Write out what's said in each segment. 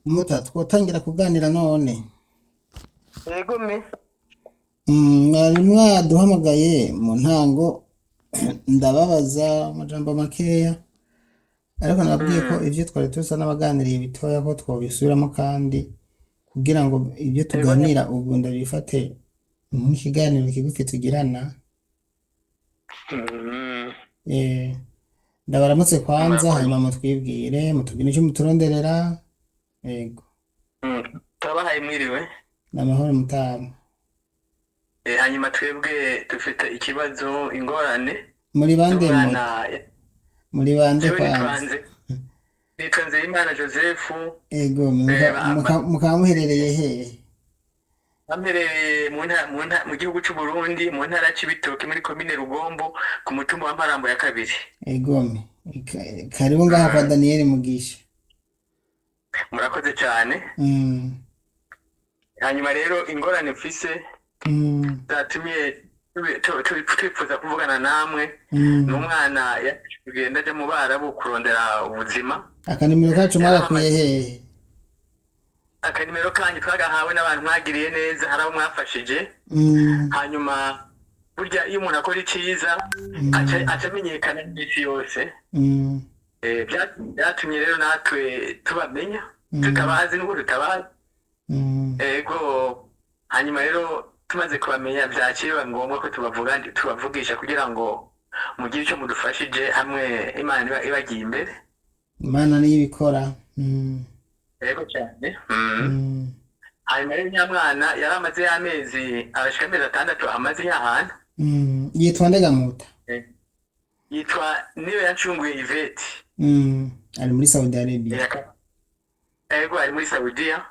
Muta twotangira kuganira none. Yego me. Mwari mwaduhamagaye mu ntango, ndababaza amajambo makeya, ariko nababwiye ko ivyo twari tusa n'abaganiriye bitoya ko twobisubiramo, kandi kugira ngo ibyo Yego. tuganira ubu ndabifate nk'ikiganiro kigufi tugirana. Ndabaramutse kwanza, Murakoze. hanyuma mutwibwire, mutubwire ico muturonderera. Yego. Turabahaye mwiriwe. N'amahoro mutama. Hanyuma twebwe dufite ikibazo, ingorane Muri bande z'umwana. Muri bande Jewe kwanza? nitwa Nzeyimana Joseph. Ego, mukaba muherereye hehe? Bamperereye mu gihugu c'u Burundi, mu ntara ya Cibitoke, muri komine Rugombo, ku mutumba wa Mparambo ya kabiri. Egome. Karibu ngaha kwa Daniel Mugisha. Murakoze cyane. Hanyuma rero ingorane mfise zatumye twifuza kuvugana namwe ni umwana yaje kugenda aja mu Barabu kurondera ubuzima. Akanimero kacu mwagakuye hehe? Akanimero kanyu twagahawe n'abantu mwagiriye neza, hari abo mwafashije. Hanyuma burya iyo umuntu akora iciza aca amenyekana n'isi yose. Byatumye rero natwe tubamenya tutabazi n'ubu tutabazi. Ego, hanyuma rero tumaze kubamenya vyaciye biba ngombwa ko tubavuga, tubavugisha kugira ngo mugire ico mudufashije hamwe Imana ibagiye imbere. Imana niyo ibikora. Ego cyane. Hanyuma rero nyamwana yari amaze y'amezi, arashika amezi 6 amaze y'ahantu. Yitwa nde Gamuta? Yitwa Niyo Yancunguye Yvette. Ari muri Saudi Arabia. Ego, ari muri Saudiya.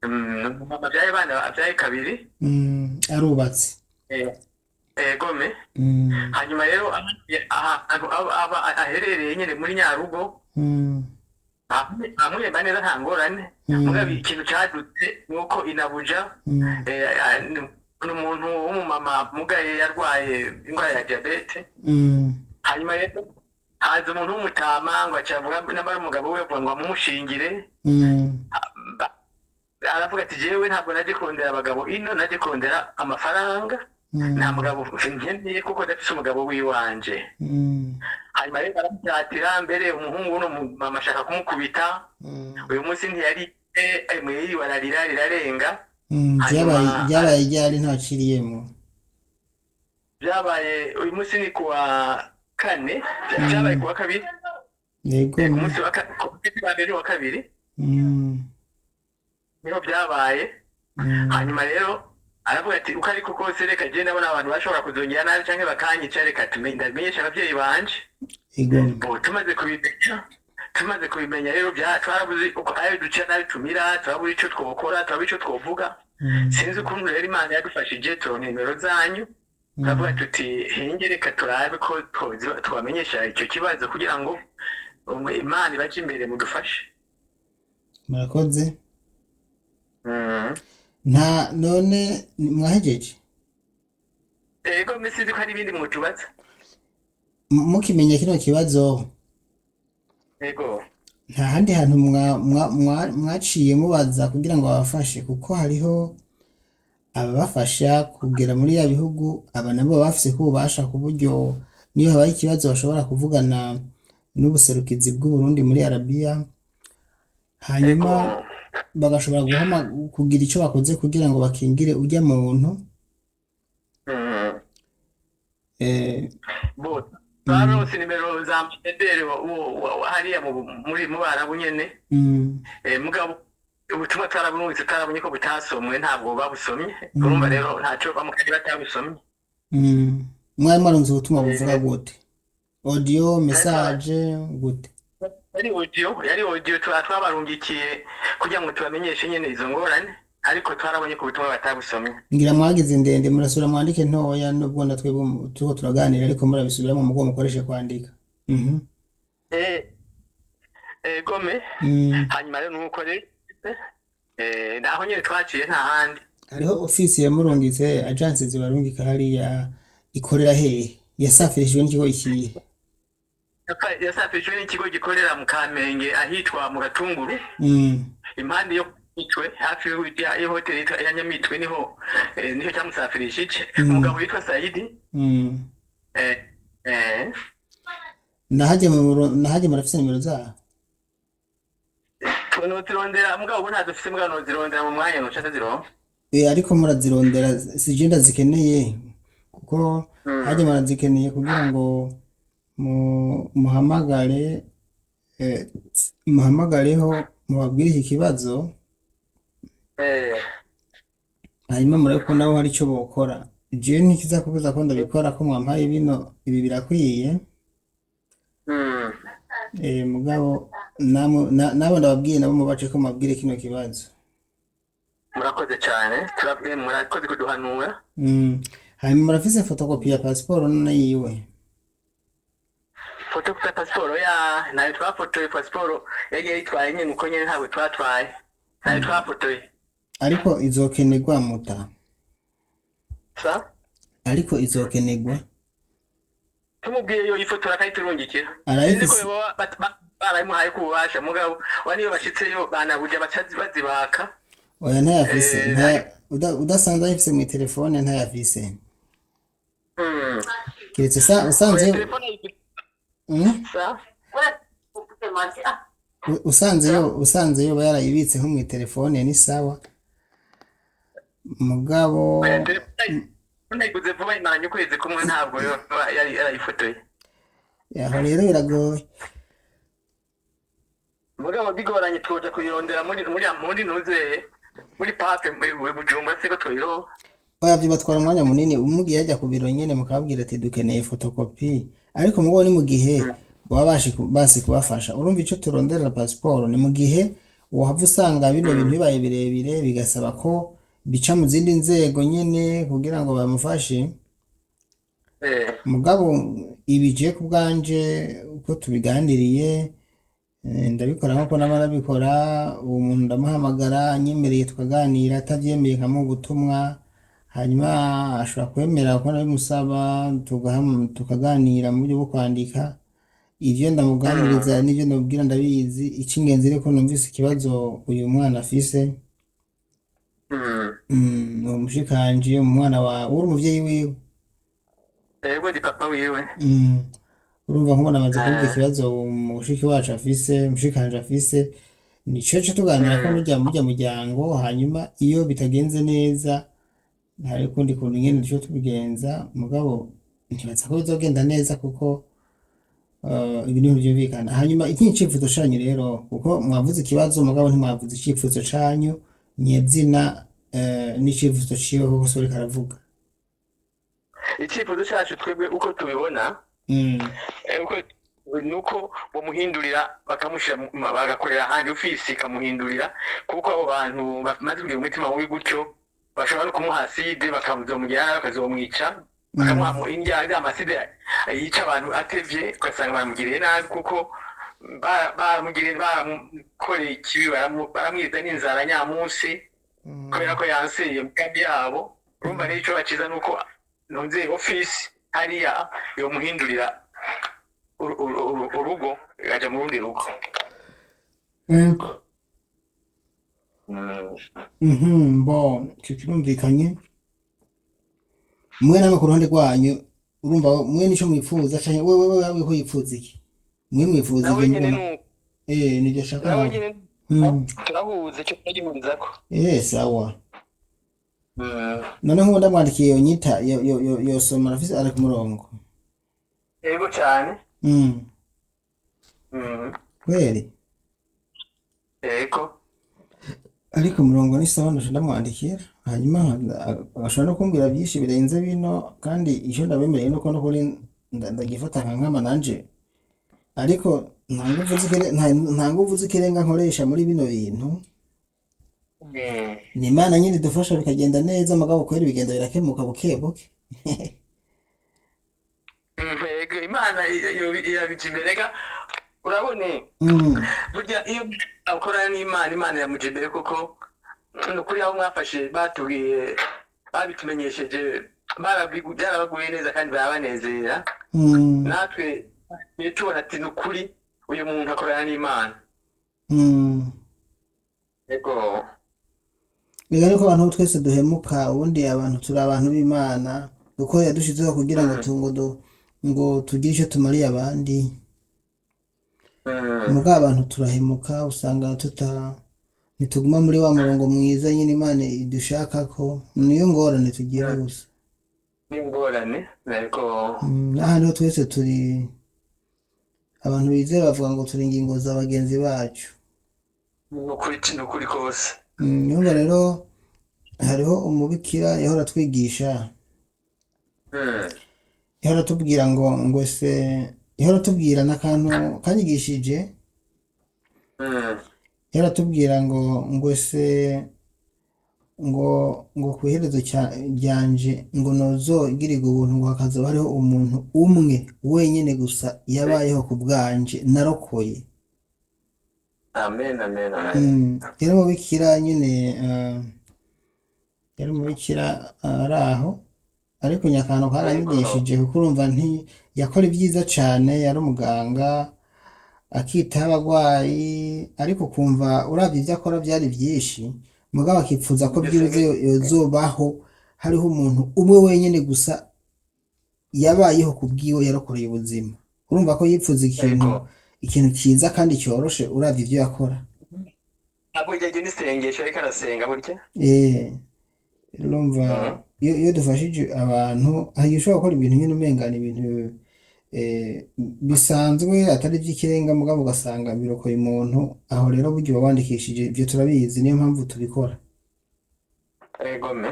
Umumama abyaye abana, abyaye kabiri. Arubatse. Egome. Hanyuma rero ahantu aba aherereye nyene muri Nyarugo, amwemba neza, nta ngorane. Mugabo ikintu cadutse nuko inabuja ni umuntu w'umumama mugaye, yarwaye indwara ya diyabete. Hanyuma rero haza umuntu w'umutama ngo aca avuga n'abari umugabo we ngo amushingire. Aravuga ati: "Jewe ntabwo naje kurondera abagabo ino, naje kurondera amafaranga. Nta mugabo nkeneye kuko ndafise umugabo w'iwanje." Hanyuma rero baramutatira, mbere umuhungu w'uno mama ashaka kumukubita. Uyu munsi ntiyari yiriwe ararira rirarenga. Vyabaye Hanyuma vyabaye ryari ntaciriyemwo? Byabaye uyu munsi ni kuwa kane, byabaye kuwa kabiri. Yego. Ku munsi wa mbere wa kabiri niho byabaye. Hanyuma rero aravuga ati: "Uko ariko kose reka je ndabona abantu bashobora kuzongera nabi canke bakanyica, reka ndamenyesha abavyeyi banje." Egome. Bo tumaze kubimenya rero twarabuze uko ayo duca n'ayo tumira, turabuze ico twokora, turabuze ico twovuga. Sinzi ukuntu rero Imana yadufashije turonka nimero zanyu, turavuga tuti: "Hinge reka turabe ko tubamenyesha icyo kibazo kugira ngo Imana ibaje imbere mudufashe." Murakoze. Nta none mwahejeje? Ego, sinzi ko hari ibindi mutubaza. Mukimenya kino kibazo, Ego. nta handi hantu mwaciye mubaza kugira ngo babafashe? Kuko hariho ababafasha kugera muri ya bihugu, aba nabo baba bafise ko ububasha ku buryo niyo habaye ikibazo bashobora kuvugana n'ubuserukizi bw'Uburundi muri Arabiya, hanyuma bagashobora kugira ico bakoze kugira ngo bakingire urya muntu. Bo twaronse nimero za ambasaderi hariya mu Barabu nyene. Mugabo ubutumwa twarabunungitse, twarabonye ko butasomwe, ntabwo babusomye. Urumva rero ntaco bamukaje batabusomye. Mwari mwaronse ubutumwa buvuga gute? Audio, message, gute? Yari audio twabarungikiye kugira ngo tubamenyeshe nyene izo ngorane, ariko twarabonye ko ubutumwa batabusomye. Ngira mwagize ndende, murasubira mwandike ntoya, nubwo na twebwe turiko turaganira, ariko murabisubiramo mugo mukoreshe kwandika. Gome. Hanyuma rero nuko rero naho nyene twaciye, nta handi. Hariho ofisi yamurungitse, agence zibarungika hariya ikorera hehe? Yasafirishijwe n'ikigo ikihe? Yasafishwe n'ikigo gikorera mu Kamenge ahitwa mu Gatunguru, impande yo Mitwe, hafi y'ihoteli yitwa ya Nyamitwe, niho niho cyamusafirishije, umugabo witwa Saidi. Nahajye mu nahajye murafise nimero zaho? Nozirondera, mugabo ubu ntazo ufise, mugabo nozirondera mu mwanya noca ndazironka. Ariko murazirondera, sije ndazikeneye, kuko hajye murazikeneye kugira ngo muhamagare, muhamagareho mubabwire iki kibazo, hanyuma murabe ko nabo hari ico bokora. Jewe ntikizakubuza ko ndabikora, ko mwampaye bino, ibi birakwiye. Mugabo nabo ndababwiye, nabo mubace ko mubabwire kino kibazo. Murakoze cyane, turabwiye, murakoze kuduhanura. Hanyuma murafise fotokopi ya pasiporo none yiwe? Foto ya pasiporo ya ntayo twafotoye. Pasiporo yagiye yitwaye nyine uko nyine, ntabwo twatwaye, ntayo twafotoye. Ariko izokenerwa muta. Sa? Ariko izokenerwa. Tumubwiye yo ifotora akayiturungikira. Arayifise. Sinzi ko baba barayimuhaye ku bubasha, mugabo wa niyo bashitseyo banabuja baca bazibaka. Oya, ntayafise. Udasanzwe ayifise mu telefone, ntayafise. Kiretse usanze Oya, telefone ayifise. Sa? Usanze yoba yarayibitse nko mu telefone ni sawa, mugabo. Oya, telefone ayiguze vuba, imaranye ukwezi kumwe, ntabwo yoba yari yarayifotoye. Aho rero biragoye. Mugabo bigoranye twoja kuyirondera muri ntuze muri pape muri Bujumbura, siko tuyironka? Oya, bibatwara umwanya munini. Umugiye yajya ku biro nyene mukababwira ati dukeneye fotokopi, ariko mugabo ni mu gihe baba basi kubafasha. Urumva ico turonderera pasiporo ni mu gihe wohava usanga bino bintu bibaye birebire, bigasaba ko bica mu zindi nzego nyene kugira ngo bamufashe. Mugabo ibi je ku bwanje, uko tubiganiriye, ndabikora nkuko nama ndabikora. Uwo muntu ndamuhamagara, anyemereye tukaganira, atavyemeye nkamuha ubutumwa, hanyuma ashobora kwemera kuko ndabimusaba, tukaganira mu buryo bwo kwandika. Ivyo ndamuganiriza n'ivyo ndamubwira ndabizi. Ic'ingenzi rero ko numvise ikibazo uyu mwana afise. Uwo mushikanje, umwana wawe, uri umuvyeyi wiwe? Yego, ndi papa wiwe. Urumva nk'ubu namaze kumva ikibazo mushiki wacu afise, mushikanje afise, nico co tuganira ko murya muryango. Hanyuma iyo bitagenze neza hari ukundi kuntu nyene duco tubigenza, mugabo ntibaza ko bizogenda neza kuko ibi ni byumvikana. Hanyuma ikindi cifuzo canyu rero, kuko mwavuze ikibazo mugabo ntimwavuze icifuzo canyu nyezina, n'icifuzo ciwe, kuko so ariko aravuga. Icyifuzo cyacu twebwe uko tubibona, nuko bamuhindurira, bakamushyira bagakorera ahandi, ofisi ikamuhindurira, kuko abo bantu bamaze kugira umutima mubi gutyo bashobora no kumuha aside, bakazomugira, bakazomwica, bakamuha indya amaside yica abantu atevye, ugasanga baramugiriye nabi, kuko baramugiriye, baramukoreye ikibi, baramwiza n'inzara nyamunsi kubera ko yanseye imigambi yabo. Urumva rero ico baciza nuko ntuze ofisi hariya yomuhindurira urugo, ikaja mu rundi rugo. Yego. Bon, ico kirumvikanye. Mwe namwe ku ruhande rwanyu, urumva mwe nico mwifuza, canke wewe ko yipfuza iki? Mwe mwifuza Nawe iki nyene mubona? Nuko. Nivyo shaka Nawe nawe. nyene turahuza, ico turagihurizako. Sawa. None nk'ubu ndamwandikiye iyo nyita yo yosoma? Arafise, ari ku murongo? Yego cane. Kweli? Yego. Ariko umurongo ni sawa, ndaca ndamwandikira, hanyuma ashobora no kumbwira byinshi birenze bino. Kandi icyo ndabemereye nuko no kuri ndagifata nka nkama nanje, ariko nta nguvu z'ikirenga nkoresha muri bino bintu. Ni Imana nyine idufasha bikagenda neza, mugabo kweri bigenda birakemuka buke buke. Yego, Imana irabija imbere ga urabone. Burya iyo akorana n'Imana, Imana iramuja imbere, kuko ni ukuri aho mwafashe batubwiye, babitumenyesheje, byarabaguye neza kandi barabanezera. Natwe Tubona ati ni ukuri uyu muntu akorana n'Imana. Yego. Reka ariko abantu twese duhemuka, ubundi abantu turi abantu b'Imana kuko yadushizeho kugira ngo ngo tugire icyo tumariye abandi. Mugabo abantu turahemuka, usanga ntituguma muri wa murongo mwiza nyine Imana idushakako, niyo ngorane tugira gusa. N'ingorane, yego. N'ahandi ho twese turi abantu bizera bavuga ngo turi ingingo za bagenzi bacu. Ni ukuri kose. Urumva rero hariho umubikira yahora atwigisha, yahora atubwira ngo se, yahora atubwira n'akantu kanyigishije, yahora atubwira ngo se ngo ku iherezo ryanje ngo nozogirirwe ubuntu ngo hakazoba hariho umuntu umwe wenyine gusa yabayeho ku bwanje narokoye. Amen, amen, amen. Yari umubikira nyine, yari umubikira ari aho, ariko nyakantu karanyigishije kuko urumva yakora ibyiza cane, yari umuganga akitaho abagwayi, ariko ukumva uravye ivyo akora vyari vyinshi, mugabo akipfuza ko vyibuze yozobaho hariho umuntu umwe wenyene gusa yabayeho ku bwiwe yarokoreye ubuzima. Urumva ko yipfuza ikintu ciza kandi cyoroshe uravye ivyo yakora. Burya iryo ni isengesho ariko arasenga burya. Urumva iyo dufashije abantu, hari igihe ushobora gukora ibintu nyine umenga ni ibintu bisanzwe atari iby'ikirenga, mugabo ugasanga birokoye umuntu. Aho rero burya uba wandikishije, ibyo turabizi, niyo mpamvu tubikora. Yego me.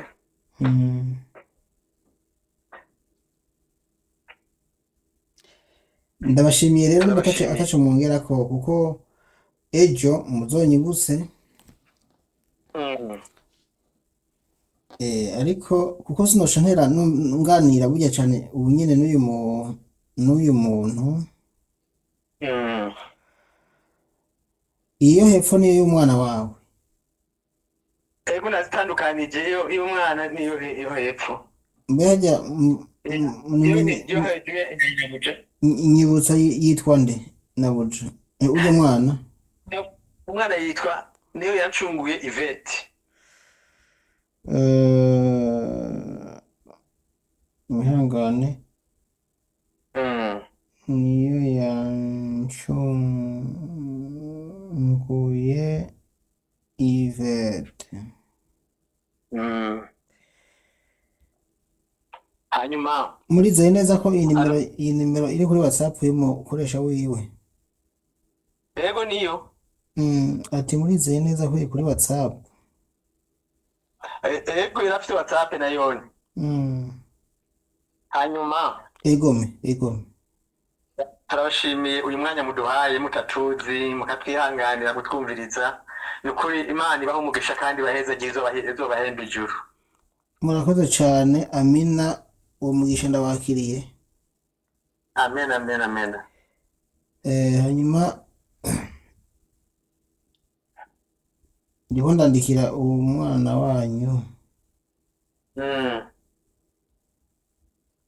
Ndabashimiye rero niba Turabashimiye. ataco mwongerako, kuko ejo muzonyibutse. Ariko kuko sinosha ntera nganira burya cane ubu nyene n'uyu muntu. Iyo hepfo niyo y'umwana wawe. Ego nazitandukanije, iyo umwana niyo iyo hepfo. Mbega Iyo hejuru ya nyibutsa yitwa nde nabuja? Urya mwana? Umwana yitwa niyo yancunguye Yvette. Mwihangane. Niyo yancunguye Yvette. Hanyuma murizeye neza ko iyi nimero iri kuri WhatsApp y'umukoresha wiwe? Yego niyo. Ati murizeye neza ko iri kuri WhatsApp? Yego irafite WhatsApp na yone. Hanyuma Egome, egome. Turabashimiye uyu mwanya muduhaye mutatuzi, mukatwihanganira kutwumviriza. Ni ukuri Imana ibahe umugisha kandi ibaheze izobahembe ijuru. Murakoze cyane Amina, uwo mugisha ndawakiriye. Amen, amen, amen. Hanyuma ndiko ndandikira uwo mwana wanyu.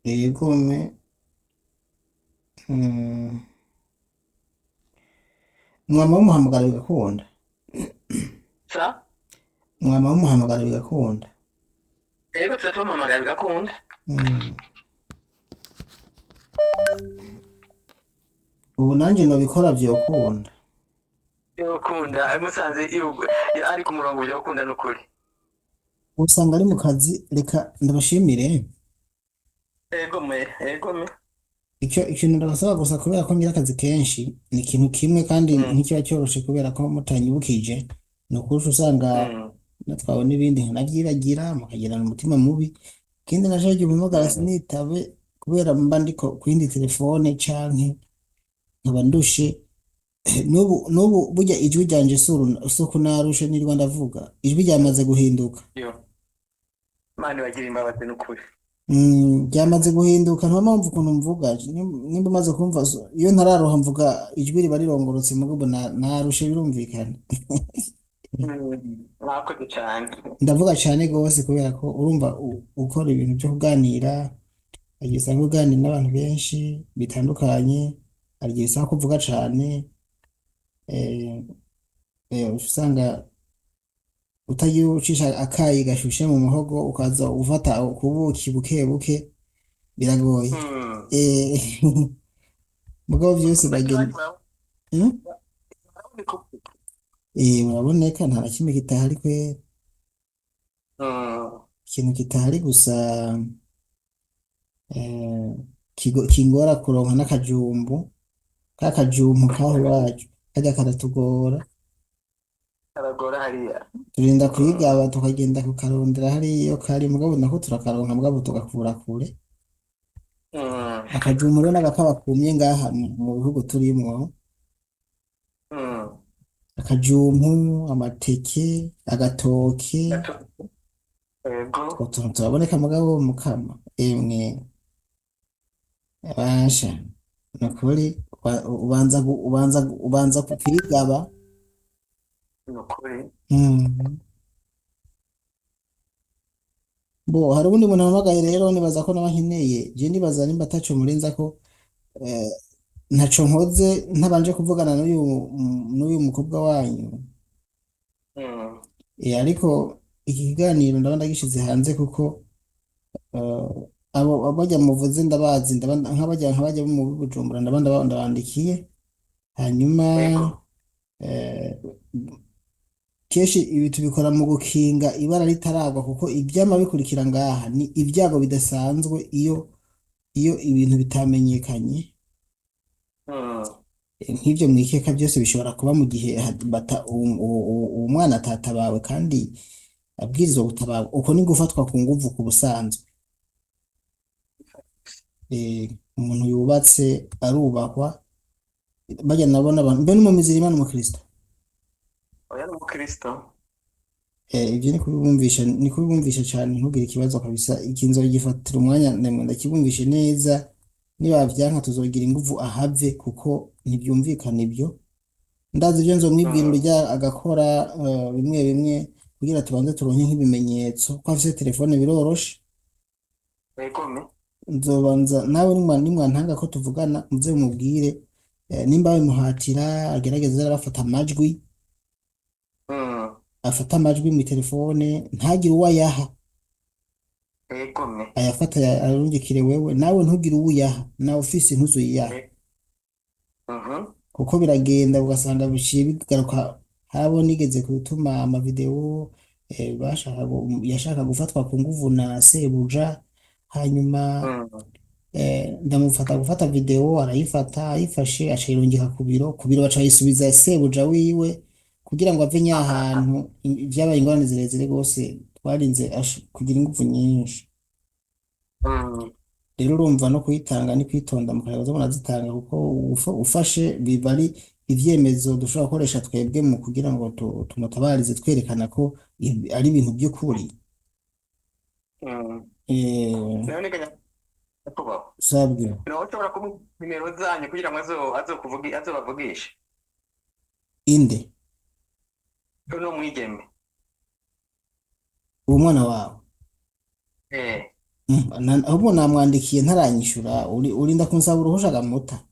Egome. Mwama mumuhamagara bigakunda? Sa? Mwama mumuhamagara bigakunda? Ego turatumuhamagara bigakunda. Ubu nanje nobikora vyokunda. Vyokunda, musanze ari ku murongo vyokunda nukuri. Usanga ari mu kazi, reka ndabashimire. Ego me, ego me. Icyo ikintu ndabasaba gusa kubera ko ngira akazi kenshi, ni ikintu kimwe kandi ntikiba cyoroshe kubera ko mutanyibukije, ni ukuri usanga natwawe n'ibindi nkanavyibagira mukagirana umutima mubi. Ikindi naco igihe umpamagara sinitabe kubera mba ndiko kuyindi telefone canke nkaba ndushe. N'ubu burya ijwi ryanje suku narushe nirwa ndavuga, ijwi ryamaze guhinduka. Imana ibagirire imbabazi n'ukuri. Ryamaze guhinduka, nta mpamvu ukuntu mvuga, nimba umaze kumva iyo ntararoha mvuga ijwi riba rirongorotse, mugabo narushe birumvikana. Mwakoze cyane. Ndavuga cyane gose kubera ko urumva ukora ibintu byo kuganira, usanga uganira n'abantu benshi bitandukanye. Hari igihe bisaba kuvuga cane, eh, usanga utagiye ucisha akayi gashushe mu muhogo ukaza ufata ukubuki buke buke, biragoye. Mugabo vyose Bake bagenda. Hmm? baraboneka ubu. Muraboneka, nta na kimwe kitahari kwera. Ikintu kitahari gusa, eh, kingora kuronka n'akajumbu, ka kajumbu kaho iwacu karya karatugora. Karagora hariya. Turinda kuyigaba tukagenda kukarondera hariya iyo kari, mugabo nako turakaronka, mugabo tugakura kure. Akajumbu rero n'agakaba kumye ngaha mu bihugu turimwo. Akajumpu, amateke, agatoke, Yego. utwo tuntu turaboneka, mugabo mukama emwe basha, nukuri ubanza kwigaba. Ni ukuri. Bo hari uwundi muntu ampamagaye rero, nibaza ko nawe nkeneye. Je nibaza nimba ataco murenza ko, eh, ntaco nkoze ntabanje kuvugana n'uyu mukobwa wanyu. Ariko iki kiganiro ndaba ndagishize hanze kuko, abo abajya muvuze ndabazi, ndaba nk'abajya bo mu Bujumbura, ndaba ndabandikiye hanyuma. Yego. Kenshi ibi tubikora mu gukinga ibara ritaragwa, kuko ivyama bikurikira ngaha ni ibyago bidasanzwe iyo ibintu bitamenyekanye. Nk'ivyo mwikeka byose bishobora kuba mu gihe uwo mwana atatabawe kandi abwirizwa gutabarwa. Uko ni gufatwa ku nguvu ku busanzwe. Umuntu yubatse arubahwa, bajya nabo n'abantu mbe n'umumizirima n'umukristo. Oya, ni umukristo. Ibyo ni kubibumvisha cyane, ntugire ikibazo kabisa. Iki nzogifatira umwanya ndemwe ndakibumvishe neza, niba vyanka tuzogira inguvu ahave, kuko ntibyumvikana ibyo. Ndazi ibyo nzomwibwira, urya agakora, bimwe bimwe kugira tubanze turonke nk'ibimenyetso ko afise telefone, biroroshe. Yego me. Nzobanza nawe nimwantanga ko tuvugana, muze mumubwire, nimba bimuhatira agerageze arabafata amajwi, afate amajwi mu telefone, ntagire uwo ayaha. Yego me. Ayafata arungikire wewe, nawe ntugire uwo uyaha, nawe ufise ntuzuyiyaha, kuko biragenda ugasanga biciye bigaruka. Harabo nigeze gutuma amavideo, bashaka yashaka gufatwa ku nguvu na sebuja, hanyuma ndamufata gufata video, arayifata, ayifashe aca yirungika ku biro baca bayisubiza sebuja wiwe kugira ngo ave nyahantu. Vyabaye ingorane zirezire rwose, twarinze kugira inguvu nyinshi. Rero urumva no kuyitanga ni kwitonda, mukareba zo murazitanga, kuko ufashe biba ari ivyemezo dushobora gukoresha twebwe mu kugira ngo tumutabarize, twerekana ko ari ibintu by'ukuri. None ga nyakubahwa, Sabwe. nawe ushobora kumuha nimero zanyu kugira ngo azobavugishe. Inde? Uno mwigeme. Uwo mwana wawe? Eh. Ahubwo namwandikiye ntaranyishura, urinda kunsaba uruhusha gamuta?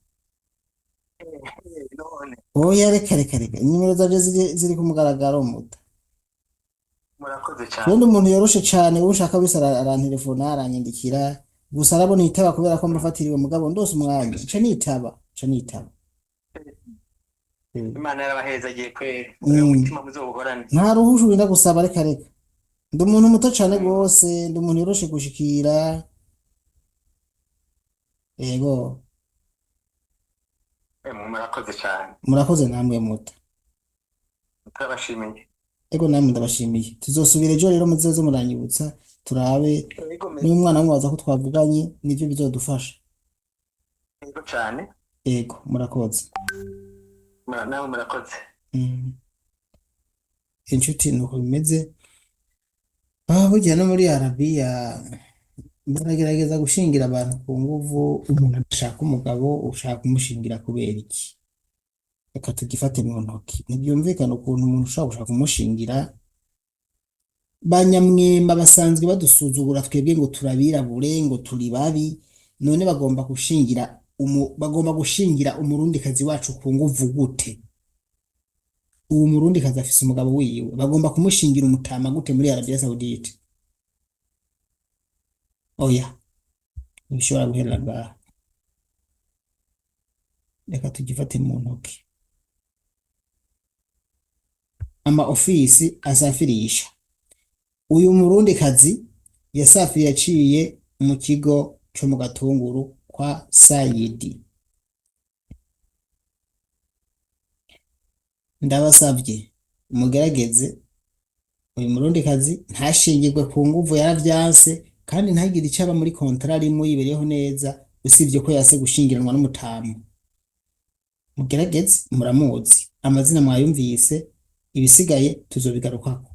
None. Oya, reka reka reka, inimero zanje ziri ku mugaragaro, muta. Murakoze cyane. Ubundi umuntu yoroshe cane, ushaka wese arantelefona, aranyandikira, gusa arabona itaba kubera ko mbafatiriwe, mugabo ndose umwanya nca nitaba, nca nitaba. Imana yarabahezagiye kweri, uyu mutima muzowuhorane. Nta ruhusha urinda gusaba, reka reka, ndi umuntu muto cane rwose, ndi umuntu yoroshe gushikira, yego. Murakoze cyane. Murakoze namwe, muta. Turabashimiye. Ego, namwe ndabashimiye. Tuzosubira ejo rero, muzoze muranyibutsa turabe. Yego me. N'umwana mubaza ko twavuganye, nivyo bizodufasha. Yego cyane. Ego, murakoze. Nawe murakoze. Inshuti, nuko bimeze. Burya no muri Arabiya baragerageza gushingira abantu ku nguvu. Umuntu adashaka umugabo ushaka kumushingira kubera iki? Reka tugifate mu ntoki. Ntibyumvikana ukuntu umuntu ushobora gushaka kumushingira. Banyamwema basanzwe badusuzugura twebwe ngo turabirabure, ngo turi babi, none bagomba gushingira bagomba gushingira umurundikazi wacu ku nguvu gute? Uwo murundikazi afise umugabo wiwe, bagomba kumushingira umutama gute muri Arabia Saudite? Oya, ntibishobora guherera ngaha, reka tugifate mu ntoki. Ama ofisi asafirisha uyu murundikazi yasafiriye aciye mu kigo co mu Gatunguru kwa Sayidi. Ndabasavye mugerageze uyu murundikazi ntashingirwe ku nguvu, yaravyanse, kandi ntagire ico aba muri kontara arimwo, yibereyeho neza, usivye ko yase gushingiranwa n'umutamu. Mugerageze, muramuzi, amazina mwayumvise, ibisigaye tuzobigarukako.